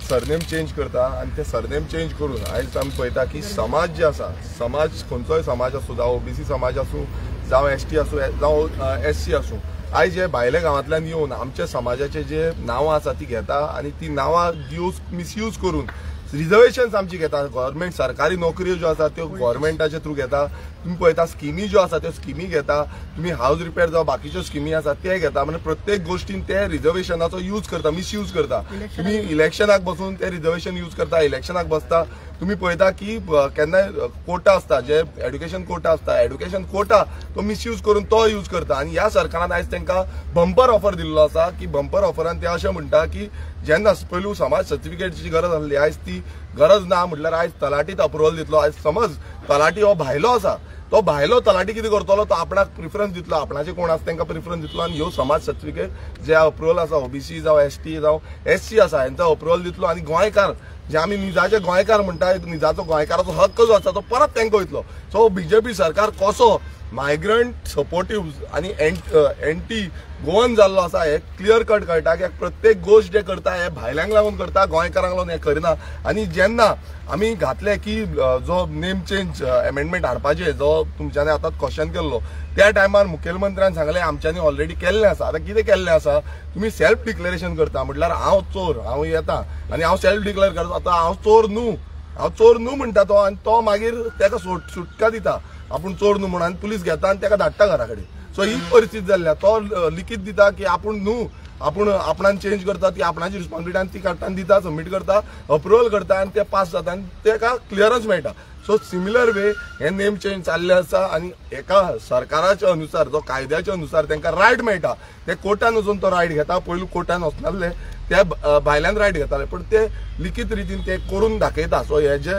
सरनेम चेंज करता आनी ते सरनेम चेंज करून आयज आमी पळयता की समाज जे आसा, समाज खंयचोय समाज आसूं, जावं ओबीसी समाज आसूं, जावं एसटी आसूं, जावं एससी आसूं, आयज हे भायल्या गांवांतल्यान येवन आमच्या समाजाचे जे नांवां आसा ती घेता आनी ती नांवां यूज मिसयूज करून रिजर्वेशन्स आमची घेता. गव्हर्मेंट सरकारी नोकऱ्यो ज्यो आसा त्यो गव्हर्मेंटाचे थ्रू घेता. तुमी पळयता स्किमी ज्यो आसा त्यो स्किमी घेता, तुमी हावज रिपेर जावं बाकीच्यो स्किमी आसा ते घेता. म्हणजे प्रत्येक गोश्टीन ते रिजर्वेशनाचो यूज करता, मिसयूज करता. तुमी इलेक्शनाक बसून ते रिजर्वेशन यूज करता, इलेक्शनाक बसता. तुमी पळयता की केन्नाय कोटा आसता, जे एड्युकेशन कोटा आसता, एड्युकेशन कोटा तो मिसयूज करून तो यूज करता. आनी ह्या सरकारान आयज तांकां बंपर ऑफर दिल्लो आसा की बंपर ऑफरान ते अशें म्हणटा की जेन्ना पयलू समाज सर्टिफिकेटची गरज आसली, आयज ती गरज ना. म्हटल्यार आयज तलाटीत अप्रुवल दितलो. आयज समज तलाटी हो भायलो आसा, तो भायलो तलाटी कितें करतलो, तो आपणाक प्रिफरन्स दितलो, आपणाचे कोण आसा तांकां प्रिफरन्स दितलो. आनी ह्यो समाज सर्टिफिकेट जे अप्रुवल आसा ओबीसी जावं एसटी जावं एससी आसा हेंचो अप्रुवल दितलो. आनी गोंयकार जे आमी निजाचे गोंयकार म्हणटा, निजाचो गोंयकाराचो हक्क जो आसा तो परत तांकां वयतलो. सो बीजेपी सरकार कसो मायग्रंट सपोर्टीव आनी एंटी गोवन जाल्लो आसा हे क्लियर कट कळटा की प्रत्येक गोश्ट जे करता हे भायल्यांक लागून करता, गोंयकारांक लागून हें करिना. आनी जेन्ना आमी घातले की जो नेम चेंज एमेंडमेंट हाडपाचे जो तुमच्यांनी आतां क्वेश्चन केल्लो त्या टायमार मुखेलमंत्र्यान सांगलें आमच्यांनी ऑलरेडी केल्लें आसा. आतां कितें केल्लें आसा, तुमी सेल्फ डिक्लेरेशन करता म्हटल्यार हांव चोर, हांव येता आनी हांव सेल्फ डिक्लेअर करता, आतां हांव चोर न्हू, हांव चोर न्हू म्हणटा तो, आनी तो मागीर तेका सुटका दिता आपूण चोर न्हू म्हणून, आनी पुलीस घेता आनी तेका धाडटा घरा कडेन. सो ही परिस्थिती जाल्ली, तो लिखीत दिता की आपूण न्हू, आपूण आपणान चेंज करता, ती आपणाची रिस्पॉन्सिबिलिटी आनी ती काडटा आनी दिता, सबमीट करता, अप्रुवल करता आनी ते पास जाता आनी तेका क्लियरन्स मेळटा. सो सिमिलर वे हे नेम चेंज चालले आसा आनी एका सरकाराच्या अनुसार जो कायद्याच्या अनुसार तांकां रायट मेळटा, ते कोर्टान वचून तो रायट घेता. पयलू कोर्टान वचनासले, ते भायल्यान रायट घेताले, पण ते लिखीत रितीन ते करून दाखयता. सो हे जे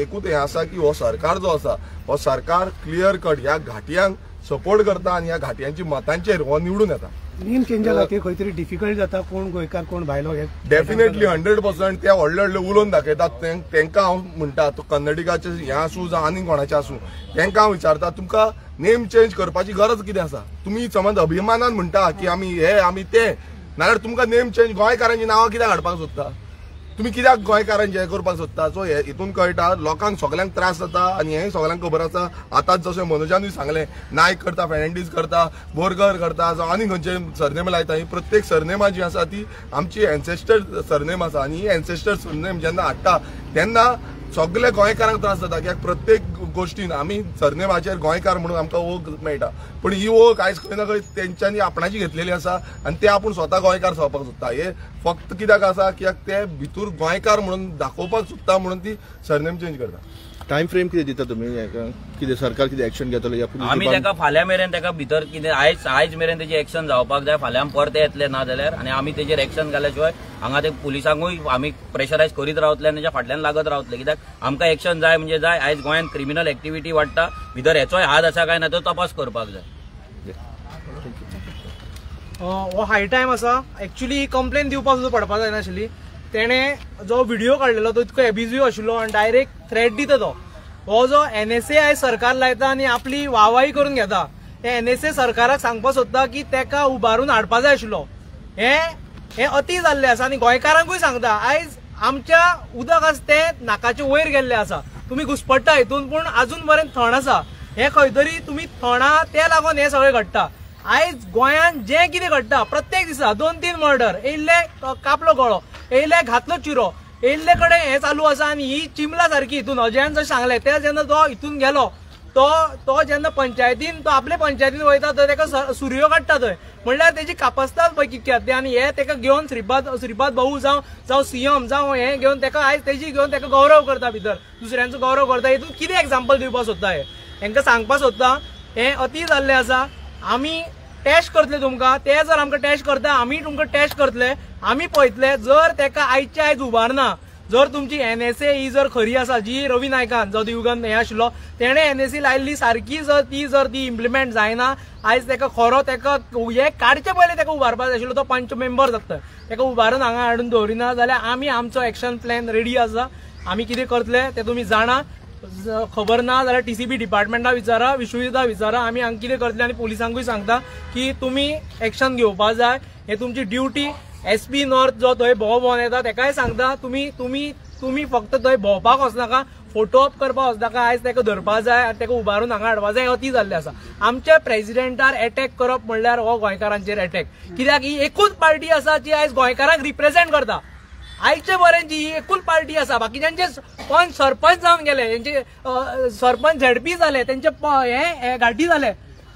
एकूच हें आसा की हो सरकार जो आसा हो सरकार क्लियर कट ह्या घाटयांक सपोर्ट करता आनी ह्या घाटयांची मतांचेर हो निवडून येता. नेम चेंजा खातीर खंय तरी डिफिकल्ट जाता, कोण गोंयकार कोण भायलो हे डेफिनेटली 100% ते व्हडले व्हडले उलोवन दाखयतात. तेंकां हांव म्हणटा, तो कन्नडिगाचे हें आसूं जावं आनी कोणाचें आसूं, तेंकां हांव विचारता तुमकां नेम चेंज करपाची गरज कितें आसा? तुमी समज अभिमानान म्हणटा की आमी हे आमी ते, नाजाल्यार तुमकां नेम चेंज गोंयकारांची नांवां कित्याक हाडपाक सोदता? तुमी कित्याक गोंयकारांचें हें करपाक सोदता? सो हे हितून कळटा लोकांक सगल्यांक त्रास जाता आनी हें सगल्यांक खबर आसा. आतांच जशें मनोजानूय सांगलें, नायक करता, फेर्नांडीस करता, बोरकर करता, जावं आनी खंयचे सरनेम लायता. ही प्रत्येक सरनेमा जी आसा ती आमची एन्सेस्टर सरनेम आसा आनी ही एन्सेस्टर सरनेम जेन्ना हाडटा तेन्ना सगळे गोंयकारांक त्रास जाता, कित्याक प्रत्येक गोश्टीन आमी सरनेमाचेर गोंयकार म्हणून आमकां वळख मेळटा, पण ही वळख आयज खंय ना खंय तेंच्यांनी आपणाची घेतलेली आसा आनी ते आपूण स्वता गोंयकार जावपाक सोदता. हे फक्त कित्याक आसा, कित्याक ते भितूर गोंयकार म्हणून दाखोवपाक सोदता म्हणून ती सरनेम चेंज करता. टायम फ्रेम कितें दिता तुमी? कितें सरकार कितें एक्शन घेतले? आमी ताका फाल्यां मेरेन ताका भितर कितें आयज मेरेन तेजी एक्शन जावपाक जाय. फाल्यां परते येतले ना जाल्यार आनी आमी तेजेर एक्शन घाल्या शिवाय हांगा ते पुलिसांकूय आमी प्रेशरायज करीत रावतले आनी तेच्या फाटल्यान लागत रावतले, कित्याक आमकां एक्शन जाय म्हणजे जाय. आयज गोंयांत क्रिमिनल एक्टिविटी वाडटा, भितर हेचोय हात आसा काय ना तो तपास करपाक जाय. हो हाय टायम आसा. एक्चुली ही कंप्लेन दिवपाक सुद्दां पडपाक जायनाशिल्ली. तेणें जो व्हिडिओ काडलेलो तो इतको एब्युजीव आशिल्लो आनी डायरेक्ट थ्रेट दिता तो. हो जो एनएसए आयज सरकार लायता आनी आपली वाहवाही करून घेता, हे एनएसए सरकाराक सांगपाक सोदता की तेका उबारून हाडपा जाय आशिल्लो. हे अती जाल्लें आसा आनी गोंयकारांकूय सांगता, आयज आमच्या उदक आसा तें नाकाचे वयर गेल्लें आसा, तुमी घुसपडटा हितून, पूण आजून पर्यंत थंड आसा. हें खंय तरी तुमी थंडा ते लागून हें सगळें घडटा. आयज गोंयांत जें कितें घडटा प्रत्येक दिसा 2-3 मर्डर, येयल्ले कापलो गळो, येयल्ले घातलो चिरो, येयल्ले कडेन हें चालू आसा. आनी ही चिमला सारकी हितून अजयान जशें सांगलें, ते जेन्ना तो हितून गेलो, तो जेन्ना पंचायतीन तो आपले पंचायतीन वयता थंय तेका सुरयो काडटा थंय, म्हणल्यार तेजी कापस्ताद पळय कितकी आसा. आनी हे तेका घेवन श्रीपाद भाऊ जावं सीएम जावं हें घेवन तेका आयज तेजी घेवन तेका गौरव करता, भितर दुसऱ्यांचो गौरव करता. हितून कितें एग्जाम्पल दिवपाक सोदता? हे हेंकां सांगपाक सोदता हें अती जाल्लें आसा. आमी टेस्ट करतले तुमकां, ते जर आमकां टेस्ट करता आमी तुमकां टेस्ट करतले, आमी पळयतले. जर तेका आयचे आयज उबारना, जर तुमची एनएसए ही जर खरी आसा, जी रवी नायकान जो दिवगन हें आशिल्लो तेणें एनएसए लायिल्ली सारकी, जर ती इम्प्लिमेंट जायना, आयज तेका खरो तेका हे काडचे पयलीं तेका उबारपाक जाय आशिल्लो. तो पंच मेंबर जाता, तेका उबारून हांगा हाडून दवरिना जाल्यार आमी आमचो एक्शन प्लॅन रेडी आसा. आमी कितें करतले तें तुमी जाणा, खबर ना जाल्यार टीसीबी डिपार्टमेंटा विचारा, विश्वजिता विचारा, आमी हांगा कितें करतले. आनी पुलिसांकूय सांगता की तुमी एक्शन घेवपाक जाय, हे तुमची ड्युटी. एसपी नॉर्थ जो थंय भोंव भोंवन येता तेकाय सांगता, तुमी तुमी तुमी फक्त थंय भोंवपाक वचनाका, फोटो अप करपाक वचनाका. आयज तेका धरपाक जाय आनी तेका उबारून हांगा हाडपाक जाय, अती जाल्लें आसा. आमच्या प्रेजिडेंटार एटॅक करप म्हणल्यार हो गोंयकारांचेर एटॅक, कित्याक ही एकूच पार्टी आसा जी आयज गोंयकारांक रिप्रेझेंट करता. आयचे पर्यंत ही एकूच पार्टी आसा. बाकीच्यांचे पंच सरपंच जावन गेले, तेंचे सरपंच झेडपी जाले, तेंचे हे घाटी जाले,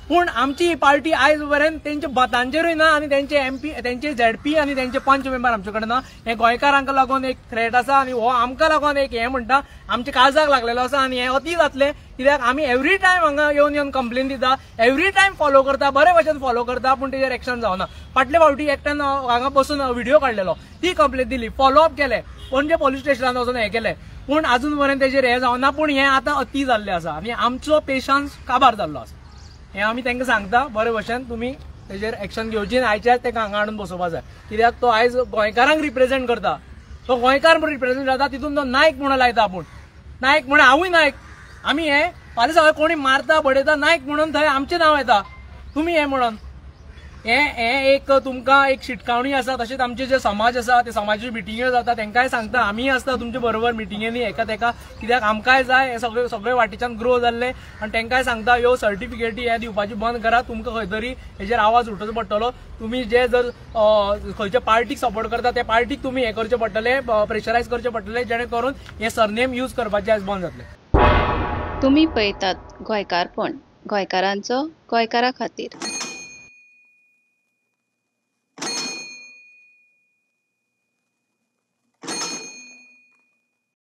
पूण आमची ही पार्टी आयज पर्यंत तेंच्या मतांचेरूय ना आनी तेंचे एमपी, तेंचे झेडपी आनी तेंचे पंच मेंबर आमचे कडेन ना. हें गोंयकारांक लागून एक थ्रेट आसा आनी हो आमकां लागून एक हें म्हणटा आमच्या काळजाक लागलेलो आसा. आनी हें अती जातलें, कित्याक आमी एवरी टायम हांगा येवन येवन कंप्लेन दिता, एवरी टायम फॉलो करता, बरे भशेन फॉलो करता, पूण तेजेर एक्शन जावना. फाटले फावटी एकट्यान हांगा बसून व्हिडिओ काडलेलो, ती कंप्लेन दिली, फॉलो अप केलें, पणजे पोलीस स्टेशनान वचून हें केलें, पूण आजून पर्यंत तेजेर हें जावना. पूण हें आतां अती जाल्लें आसा आनी आमचो पेशन्स काबार जाल्लो आसा. हें आमी तांकां सांगता, बरे भशेन तुमी तेजेर एक्शन घेवची आनी आयच्या आयज ताका हांगा हाडून बसोवपा जाय, कित्याक तो आयज गोंयकारांक रिप्रेझेंट करता, तो गोंयकार म्हणून रिप्रेझेंट जाता, तितून तो नायक म्हणून लायता. आपूण नायक म्हणून हांवूय नायक, आमी हे फाल्यां सगळें कोणी मारता बडयता नायक म्हणून थंय आमचें नांव येता, तुमी हें म्हणून. हें एक तुमकां एक शिटकावणी आसा. तशेंच आमचे जे समाज आसा ते समाजाच्यो मिटिंग्यो जाता तांकांय सांगता, आमीय आसता तुमचे बरोबर मिटिंगेनी एका तेका, कित्याक आमकांय जाय हे सगळे सगळे वाटेच्यान ग्रो जाल्ले. आनी तांकांय सांगता ह्यो सर्टिफिकेटी हे दिवपाची बंद करा, तुमकां खंय तरी हेजेर आवाज उठोवचो पडटलो. तुमी जे जर खंयच्या पार्टीक सपोर्ट करता त्या पार्टीक तुमी हें करचें पडटलें, प्रेशरायज करचें पडटलें, जेणे करून हे सरनेम यूज करपाचें आयज बंद जातलें. तुमी पळयतात गोंयकारपण, गोंयकारांचो गोंयकारा खातीर.